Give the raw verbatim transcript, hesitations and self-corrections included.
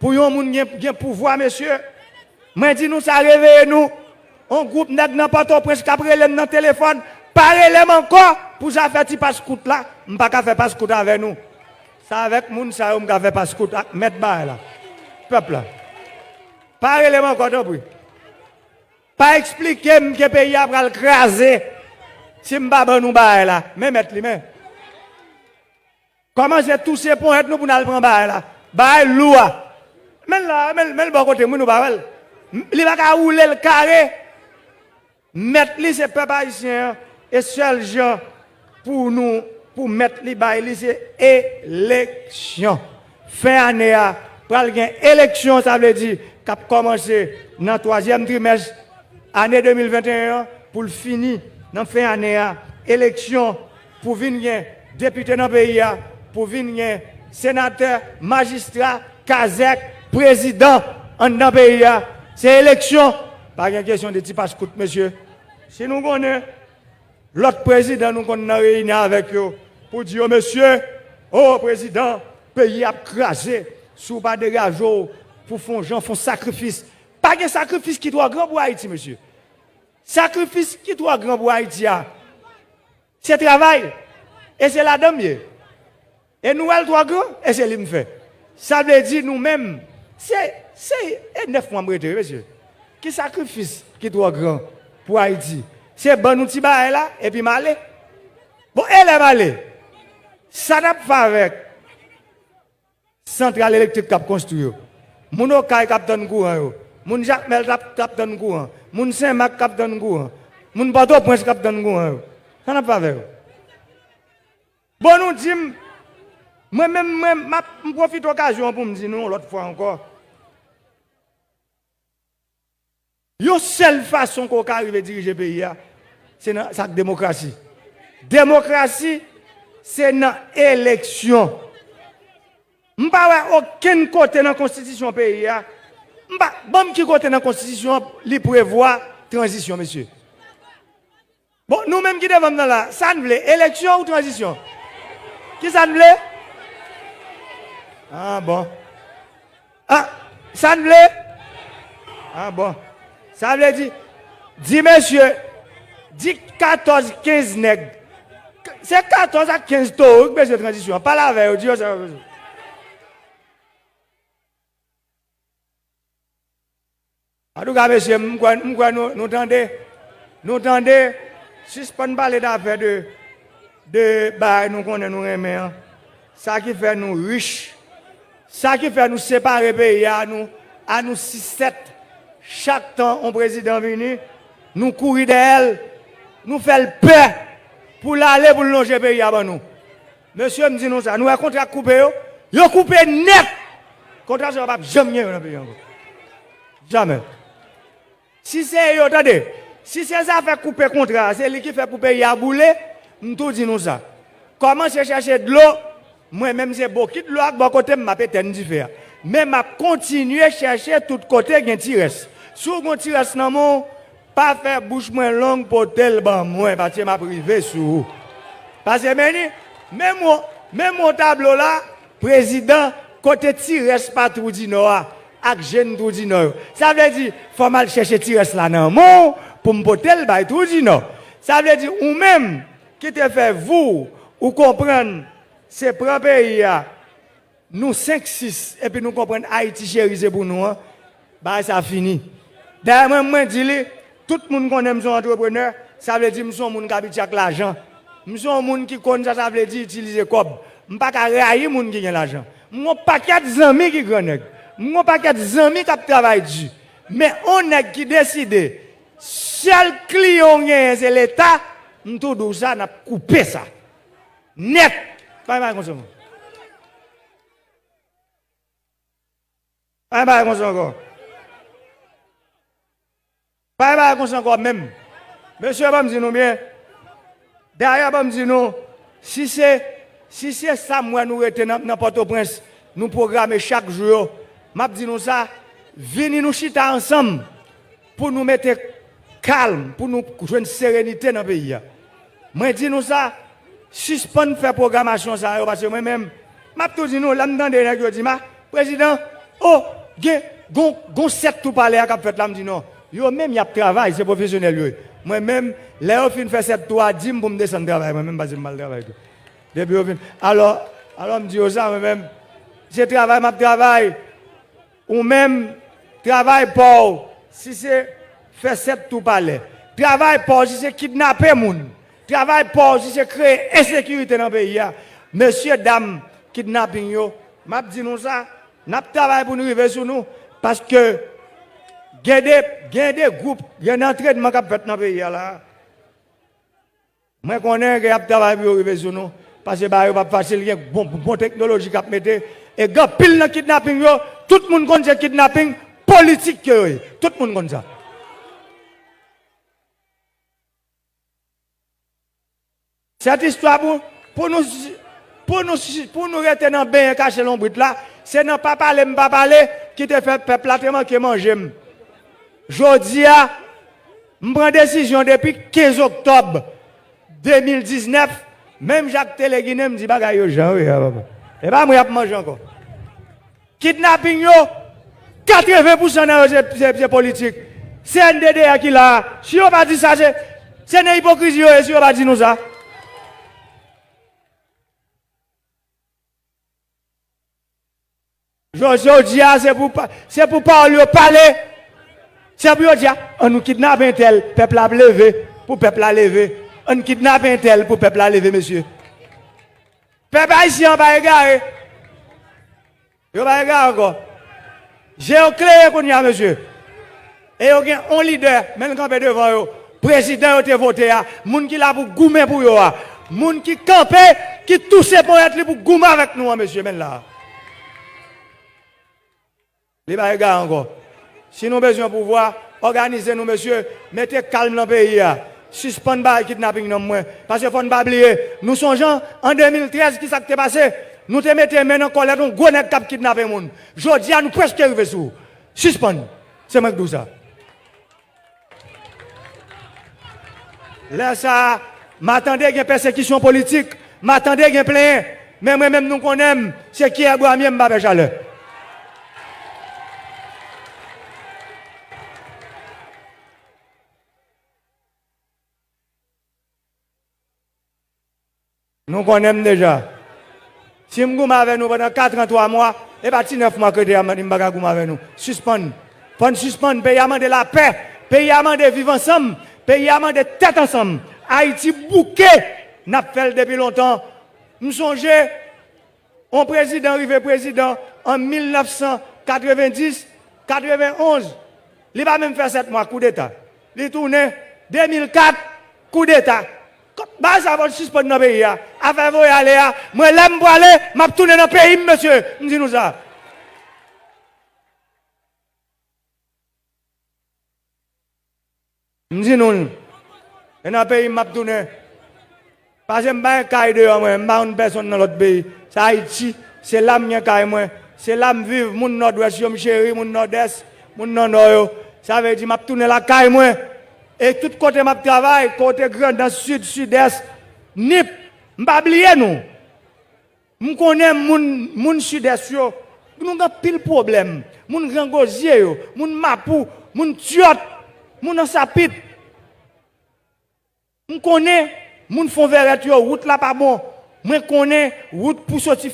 Pou yon moun gen, gen pouvwa, mesye, mwen di nou sa, reveye nou. On gwoup nèg nan Pòtoprens k ap rele m nan telefòn, pa rele m ankò pou zafè ti pas kout la. M pa ka fè pas kout avè nou. Se avèk moun sa yo m ka fè pas kout ak mèt bagay la. Pèp la. Pa rele m ankò, tanpri. Pa eksplike m ke peyi a pral kraze si m pa ban nou bagay la. Men mèt li, men. Kòmanse touse ponyèt nou pou n al pran bagay la. Bagay lou a. Men l la, men, men l bò kote m, wi, nou pa wè l. Li pa ka woule l kare. Mèt li se pèp ayisyen an. E sèl jan pou nou, pou mèt li bay li, se eleksyon. Fen ane a, pral gen eleksyon, sa vle di k ap kòmanse nan twazyèm trimès ane de mil venteyen an pou l fini nan fen ane a. Eleksyon pou vin gen depite nan peyi a, pou vin gen senatè, majistra, kazèk, prezidan anndan peyi a. Se eleksyon. Pa gen kesyon de ti pas kout, mesye. Si nou konnen lòt prezidan nou konn nan reyinyon avèk yo pou di yo, mesye, o prezidan, peyi ap kraze. Si w pa degaje w pou fè yon jan, fè yon sakrifis. Pa gen sakrifis ki twò gran pou Ayiti, mesye. Sakrifis ki twò gran pou Ayiti a, se travay. E se ladan m ye. E nou wè l twò gran, e se li m fè. Sa vle di nou menm, se, se, e nèf mwa m rete, wi, mesye. Ki sakrifis ki twò gran pou Ayiti? Se ban nou ti bagay la, epi m ale. Bon, e lè m ale? Sa n ap fè avèk santral elektrik k ap konstwi yo? Moun Okay k ap tann kouran yo? Moun Jakmèl k ap, k ap tann kouran? Moun Senmak k ap tann kouran? Moun Pòtoprens k ap tann kouran yo? Sa n ap fè avè yo? Bon, nou di m, mwen menm, mwen, m ap, m pwofite okazyon an pou m di nou yon lòt fwa ankò, yon sèl fason ke w ka rive dirije peyi a, se nan, se ak demokrasi. Demokrasi, se nan eleksyon. M pa wè okenn kote nan konstitisyon peyi a, m pa, ban m ki kote nan konstitisyon an li prevwa tranzisyon, mesye. Bon, nou menm ki devan m nan la, sa n vle, eleksyon ou tranzisyon? Ki sa n vle? Ah, bon. Ah, sa n vle? Ah, bon. Sa vle di, di mesye, di katòz, kenz nèg. Se katòz ak kenz towo wi k bezwen tranzisyon an. Pale avè yo, di yo sa yo bezwen. Antouka, mesye, m kwè, m kwè nou, nou tande. Nou tande. Sispann pale dafè de, de bagay nou konnen nou renmen an. Sa ki fè nou rich. Sa ki fè nou separe peyi a, nou, a nou sis sèt. Chak tan yon prezidan vini, nou kouri dèyè l. Nou fè l pè pou l ale, pou l lonje peyi a ban nou. Mesye, m di nou sa, nou wè kontra k koupe yo? Yo koupe nèt! Kontra sa yo p ap janm gen yo nan peyi a ankò. Jamè. Si se yo, tande, si se zafè koupe kontra a, se li ki fè pou peyi a boule, m tou di nou sa. Kòmanse chèche dlo, mwen menm se bokit dlo ak bò kote m, m ap etèn dife a. Men m ap kontinye chèche tout kote gen ti rès. Si w gen ti rès nan men w, pa fè bouch mwen long, pote l ban mwen, paske m ap rive sou ou. Paske men ni, menm yon, menm yon tablo la, prezidan, kote ti rès pa Twou di Nò a, ak jèn Twou di Nò yo. Sa vle di, fò m al chèche ti rès la nan men w pou m pote l bay Twou di Nò. Sa vle di, ou menm ki te fè vou, ou konprann, se pran peyi a, nou senk sis, epi nou konprann Ayiti cheri se pou nou an, bagay sa fini. Dayè mwen, mwen di li, tout moun konnen m se yon antreprenè, sa vle di m se yon moun k abitye ak lajan. M se yon moun ki konn sa sa vle di itilize kòb. M pa ka rayi moun ki gen lajan. M gon pakèt zanmi ki gran nèg. M gon pakèt zanmi k ap travay di. Men on nèg ki deside, sèl kliyan w genyen se Leta, m tou di w sa, n ap koupe sa. Nèt! Pa gen bagay konsa ankò. Pa gen bagay konsa ankò. Pa gen bagay konsa ankò menm. Mesye, ban m di nou byen. Dayè, ban m di nou, si se, si se sa m wè nou rete nan, nan Pòtoprens, nou pwograme chak jou yo, m ap di nou sa, vini nou chita ansanm pou nou mete kalm, pou nou jwenn serenite nan peyi a. Mwen di nou sa, sispann fè pwogramasyon sa yo, paske mwen menm, m ap tou di nou, lè m tande nèg yo di m, a, prezidan, O, gen, gon, gon sèt tou palè a k ap fèt la, m di non. Yo menm y ap travay, se pwofesyonèl yo ye. Mwen menm, lè yo fin fè sèt tou a, di m pou m desann travay, mwen menm, pase m pa al travay tou. Depi yo fin, alò, alò m di yo sa, mwen menm, se travay m ap travay. Ou menm, travay pa w, si se fè sèt tou palè. Travay pa w, si se kidnape moun. Travay pa w, si se kreye ensekirite nan peyi a. Mesye dam kidnaping yo, m ap di nou sa, n ap travay pou n rive sou nou, paske gen de, gen de gwoup, gen de antrènman k ap fèt nan peyi a la. Mwen konnen ke y ap travay pou yo rive sou nou, paske bagay yo p ap fasil, gen bon, bon teknoloji k ap mete, e gen anpil nan kidnaping yo, tout moun konn se kidnaping politik ke yo ye. Tout moun konn sa. Sèt istwa pou, pou nou, pou nou, pou nou rete nan benyen kache lonbrit la, se nan pa pale m pa pale ki te fè pèp la te manke manje m. Jodi a, m pran desizyon depi kenz oktòb de mil diznèf, menm jan ak Tele Ginen, m di bagay yo jan yo ye a, papa. E pa mwen y ap manje ankò. Kidnaping yo, katreven pousan nan yo se, se, se politik. Se N D D A ki la a. Si yo pa di sa, se, se nan ipokrizi yo ye, si yo pa di nou sa. Jodi, jodi a, se pou pa-, se pou pawòl yo pale. Se pou yo di, a, ann nou kidnape entèl, pèp la ap leve, pou pèp la leve. Ann kidnape entèl pou pèp la leve, mesye. Pèp ayisyen an pa egare. Yo pa egare ankò. Je yo klere kounye a, mesye. E yo gen yon lidè, men l kanpe devan yo. Prezidan yo te vote a, moun ki la pou goumen pou yo a. Moun ki kanpe, ki touse ponyèt li pou goumen avèk nou an, mesye, men l la. Li pa egare ankò. Si nou bezwen pouvwa, òganize nou, mesye, mete kalm nan peyi a. Sispann bay kidnaping nan mwen. Paske fò n pa bliye, nou sonje an de mil trèz, kisa k te pase? Nou te mete men nan kòlèt yon gwo nèg k ap kidnape moun. Jodi a, nou prèske rive sou ou. Sispann. Se mwen k di w sa. Lè sa a, m a tande gen pèsekisyon politik, m a tande gen plenyen, men mwen menm nou konnen m, se kiyè bwa m ye, m pa pè chalè. Nou konnen m deja. Si m goumen avè nou pandan kat an twa mwa, e pa ti nèf mwa k rete a m di m pa ka goumen avè nou. Sispann. Fò n sispann. Peyi a mande lapè. Peyi a mande viv ansanm. Peyi a mande tèt ansanm. Ayiti bouke. N ap fè l depi lontan. M sonje, yon prezidan rive prezidan an mil nèf san katrevenndis, katrevenn onz. Li pa menm fè sèt mwa, koudeta. Li tounen, de mil kat, koudeta. Bagay sa fò l sispann nan peyi a. Afè voye ale a, mwen lè m prale, m ap tounen nan peyi m, mesye. M di nou sa. M di nou l. E nan peyi m m ap tounen. Paske m pa gen kay deyò mwen, m pa konn pèsonn nan lòt peyi. Se Ayiti, se la m gen kay mwen. Se la m viv, moun Nòdwès yo m cheri, moun Nòdès, moun nan Nò yo. Sa vle di m ap tounen lakay mwen. E tout kote m ap travay, kote Grandans, Sid, Sidès, Nip, m pa bliye nou. M konnen moun, moun Sidès yo, nou gen anpil pwoblèm. Moun Grangozye yo, moun Mapou, moun Tyòt, moun Ansapit. M konnen moun Fonvèrèt yo, wout la pa bon. Mwen konnen wout pou soti